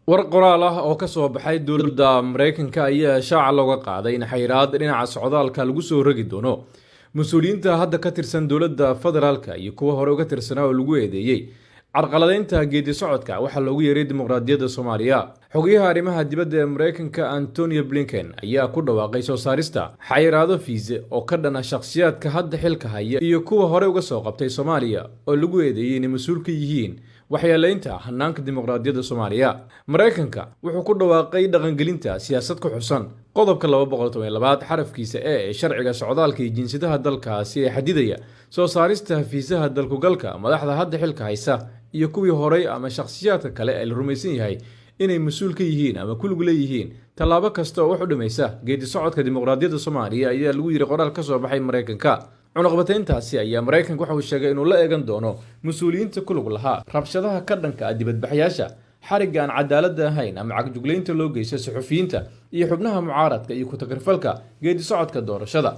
War qoraal ah oo ka soo baxay dowladda Maraykanka ayaa shaaca looga qaaday in xayiraad dhinaca socdaalka lagu soo rogi doono mas-uuliyiinta hadda ka tirsan dowladda federaalka iyo kuwa hore uga tirsanaa oo lagu eedeeyey carqaladeynta geedi socodka waxaa loogu yeeray dimuqraadiyadda Soomaaliya. Xogayaha arrimaha dibadda ee Maraykanka Antonio Blinken ayaa ku dhawaaqay soo saarista xayiraado fiise oo ka dhan ah shakhsiyaadka hadda xilka haya iyo kuwa hore uga soo qabtay Soomaaliya oo lagu eedeeyey inay mas-uul ka yihiin waxyeeleynta hanaanka dimuqraadiyadda Soomaaliya. Maraykanka wuxuu ku dhawaaqay dhaqangelinta siyaasad ku xusan qodobka 212aad xarafkiisa ee sharciga socdaalka iyo jinsiyadaha dalkaasi ee xadidaya soo saarista fiisaha dalkugalka madaxda hadda xilka haysa iyo kuwii horay ama shakhsiyaadka kale ee la rumaysan yahay inay mas-uul ka yihiin ama ku lug leeyihiin tallaabo kasta oo wax u dhimaysa geedi socodka dimuqraadiyadda Soomaaliya, ayaa lagu yidhi qoraal ka soo baxay Maraykanka. Cunaqabatayntaasi ayaa Maraykanka waxa uu sheegay inuu la eegan doono mas-uuliyiinta ku lug lahaa rabshadaha ka dhanka ah dibadbaxyaasha, xarigga aan cadaaladda ahayn ama cagjuglaynta loo geysta suxufiyiinta iyo xubnaha mucaaradka, iyo ku-tagrifalka geedi socodka doorashada.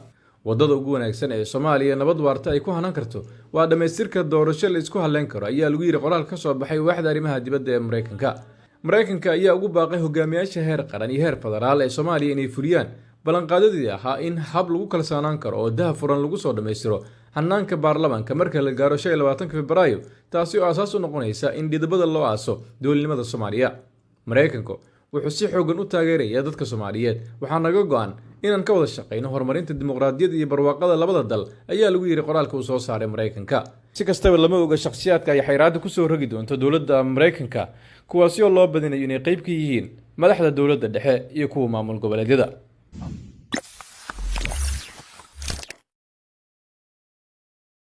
Waddada ugu wanaagsan ee Soomaaliya nabad waarta ay ku hanan karto waa dhammaystirka doorasho la isku halleyn karo, ayaa lagu yidhi qoraal ka soo baxay waaxda arrimaha dibadda ee Maraykanka. Maraykanka ayaa ugu baaqay hogaamiyaasha heer qaran iyo heer federaal ee Soomaaliya inay fuliyaan ballanqaadadii ahaa in hab lagu kalsoonaan karo oo daha furan lagu soo dhammaystiro hanaanka baarlamaanka marka la gaaro 25-ka Febraayo, taasi oo aasaas u noqonaysa in dhidibada loo aaso dowladnimada Soomaaliya. Maraykanku wuxuu si xoogan u taageeraya dadka Soomaaliyeed. Waxaa naga go-an inaan ka wada shaqayno horumarinta dimuqraadiyadda iyo barwaaqada labada dal, ayaa lagu yidhi qoraalka uu soo saaray Maraykanka. Si kastaba, lama oga shakhsiyaadka ay xayraadda kusoo rogi doonto dowladda Maraykanka, kuwaasi oo loo badinayo inay qayb ka yihiin madaxda dowladda dhexe iyo kuwa maamul goboleedyada.